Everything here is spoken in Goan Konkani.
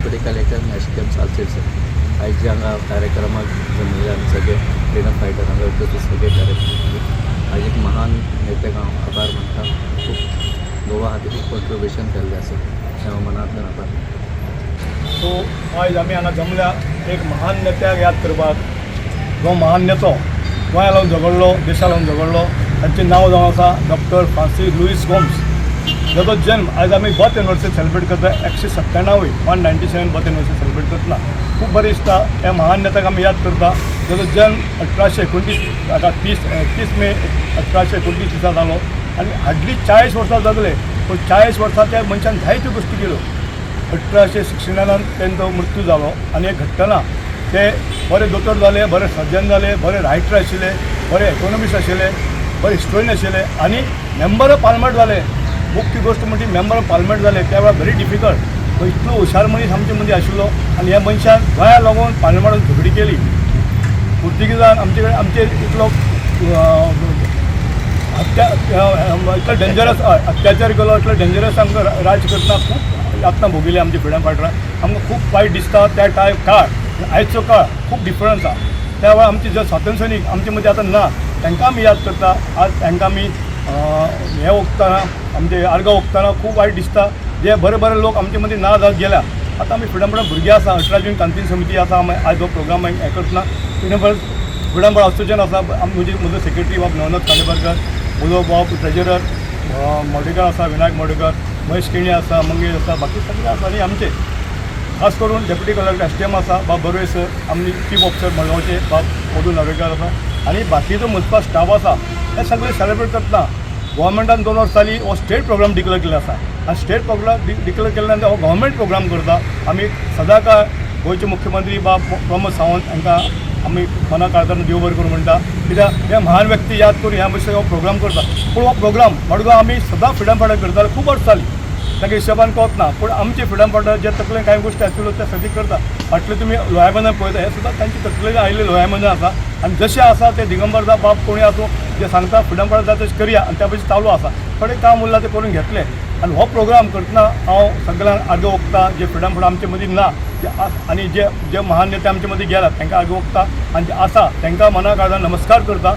Deputy Collector आनी S D M Salcete sir. आयज जे हांगा कार्यक्रमाक जमिल्ले आमी सगळे फ्रिडम फायटर हांगा उपस्थित सगळे कार्यक्रम, आयज एक महान नेत्याक हांव आभार मानता. खूब गोवा खातीर खूब कॉन्ट्रिब्युशन केल्लें आसा तें हांव मनांतल्यान आभार मानता. सो आयज आमी हांगा जमल्या एक महान नेत्याक याद करपाक. जो महान नेतो गोंया लागून झगडलो, देशा लागून झगडलो, तांचें नांव जावन आसा डॉक्टर फ्रांसीस लुईस गोम्स, जाचो जन्म आयज आमी बर्थ एनिवर्सरी सेलिब्रेट करता. 197वी, 197 बर्थ एनिवर्सरी सेलिब्रेट करतना खूब बरें दिसता. ह्या महान नेत्याक आमी याद करता, जाचो जन्म 1829, आतां 30 मे 1829 दिसा जालो आनी हार्डली 40 वर्सां जगले. पूण 40 वर्सां त्या मनशान जायत्यो गोश्टी केल्यो. 1869नान तेंचो मृत्यू जालो आनी एक घडटना ते बरे दोतोर जाले, बरे सर्जन जाले, बरे रायटर आशिल्ले, बरे इकॉनॉमिस्ट आशिल्ले, बरे हिस्टोरियन आशिल्ले आनी मेंबर ऑफ पार्लमेंट जाले. मुख्य गोश्ट म्हणजे मेंबर ऑफ पार्लमेंट जाले त्या वेळार व्हेरी डिफिकल्ट. इतलो हुशार मनीस आमचे मदीं आशिल्लो आनी ह्या मनशान गोंया लागून पार्लमेंटान झगडी केली. पुर्तुगीजान आमचे कडेन आमचेर इतलो हत्या, इतलो डेंजरस अत्याचार केलो, इतलो डेंजरस आमकां राज करतना खूब यातना भोगिली आमच्या फ्रिडम फायटरां. आमकां खूब वायट दिसता. त्या टायम काळ आनी आयचो काळ खूब डिफरन्स आसा. त्या वेळार आमचे जे स्वातंत्र्य सैनीक आमचे मदीं आतां ना, तांकां आमी याद करता. आज तांकां आमी हें ओंपतना, आमचे आर्गां ओंपतना खूब वायट दिसता. जे बरे बरे लोक आमचे मदीं ना जात गेल्या. आतां आमी फ्रिडम फायटर भुरगीं आसा. 18 जून क्रांती समिती आसा. आमी आयज हो प्रोग्राम हें करतना फ्रिडम फायटर असोसिएशन आसा. म्हजी म्हजो सेक्रेटरी बाब नवनाथ खांडेपारकर, म्हजो बाब ट्रेजरर मोडेकर आसा, विनायक मोडेकर, महेश केणी आसा, मंगेश आसा, बाकी सगळे आसा. आनी आमचे खास करून डेप्युटी कलेक्टर एसडीएम आसा बाब बर्वे सर, आमचे चीफ ऑफिसर मडगांवचे बाब मधू नार्वेकर आसा आनी बाकीचो मुन्सिपल स्टाफ आसा. हे सगळे सेलिब्रेट करतना गोवोरमेंटान 2 वर्सां जाली हो स्टेट प्रोग्राम डिक्लेअर केल्लो आसा आनी स्टेट प्रोग्राम डिक्लेअर केल्ल्या नंतर हो गव्हर्मेंट प्रोग्राम करता. आमी सदांकाळ गोंयचे मुख्यमंत्री बाब प्रमोद सावंत हांकां आमी मना काळजान देव बरें करूं म्हणटा, कित्याक हे महान व्यक्ती याद करून ह्या भशेन हो प्रोग्राम करता. पूण हो प्रोग्राम मडगांव आमी सदां फ्रिडम फायटर करताले खूब वर्सां जाली. तांकां हिशोबान कोत ना, पूण आमचे फ्रिडम फायटर जे तकलेन कांय गोश्टी आशिल्ल्यो ते सगळी करता. फाटले तुमी लोहायबंदर पळयता, हे सुद्दां तांचे तकलेन आयिल्ले लोहायबंदर आसा. आनी जशें आसा ते दिगंबर बाब कोणी आसूं, जे सांगता फ्रिडम फायटर जाता तशें करया आनी त्या भशेन चालू आसा. थोडें काम उरलां तें करून घेतलें. आनी हो प्रोग्राम करतना हांव सगळ्यांक आर्गां ओंपता. जे फ्रिडम फायटर आमचे मदीं ना जे आनी जे जे महान नेते आमचे मदीं गेला तांकां आर्गां ओंपता आनी जे आसा तांकां मना काळजान नमस्कार करता.